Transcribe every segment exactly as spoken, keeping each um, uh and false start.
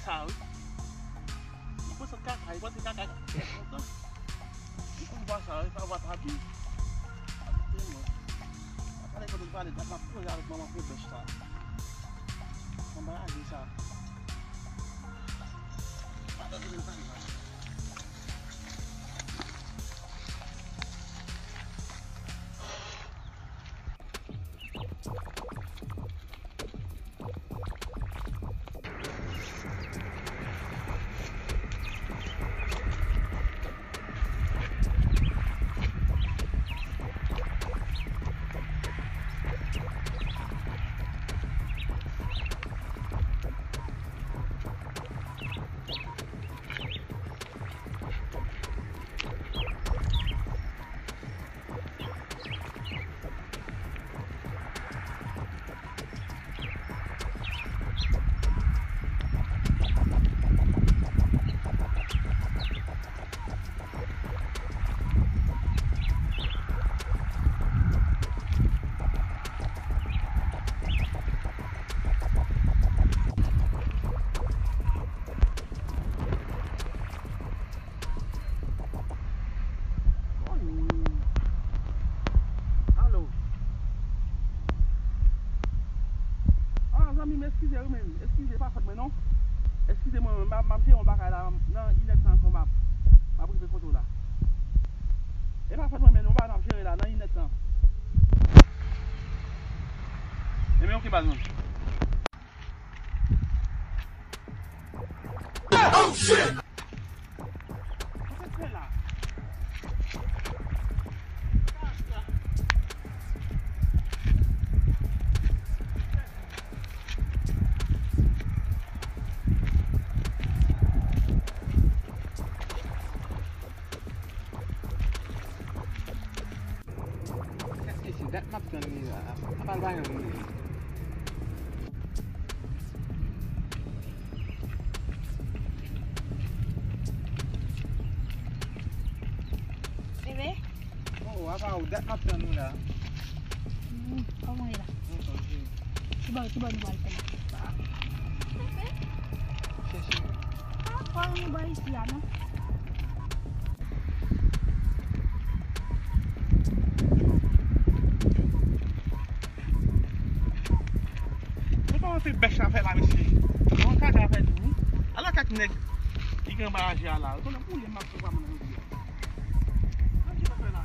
Sa, wi. Li panse kaka, li panse kaka. Li konn vwa sa, wi, pa vwa tabi. Tèlman. Pale kote l pale, dat m ap koze avèk manman pou bèch sa. Manman age sa. Pa tande l pale sa. Alo. Ah, zanmi m, eskize wi, men. Eskize, pa fòt mwen, non. Eskize mwen, men m ap, m ap jere yon bagay la, nan inèdtan ankò, m ap, m ap rive kote w la. E pa fòt mwen, men yon bagay m ap jere la, nan inèdtan. Ebyen, oke, baz mwen. Oh, shit! Èske se dat m ap tann li la? Apa l pa janm rive? Bebe? Oh, apa w, dat m ap tann ou la. Hmm, kòman w ye la? Mwen sonje. Ki bò, ki bò nou pral fè la? Chèche. Pa pran nou bò isi a, non. Mwen kòmanse bèch afè la, mesye. Mwen kaka afè tou, wi. Ala kèk nèg ki gen anba raje a la. Konnen pou li, m ap fè pa mwen jodi a. Mwen ki afè la.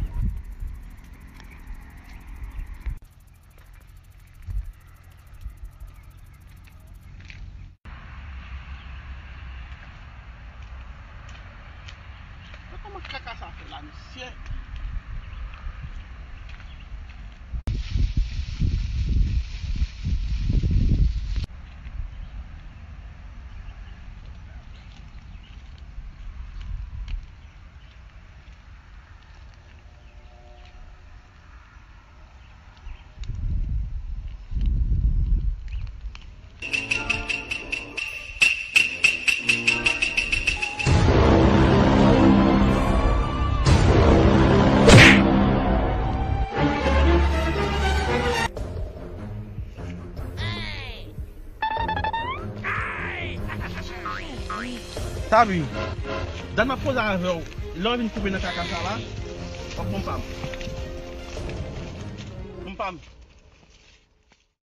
Men kòman kaka sa fè la, mesye? Tabi, dat m ap koze avè w, lè w vin koupe nan kaka sa la, w ap konn pa m. Konn pa m.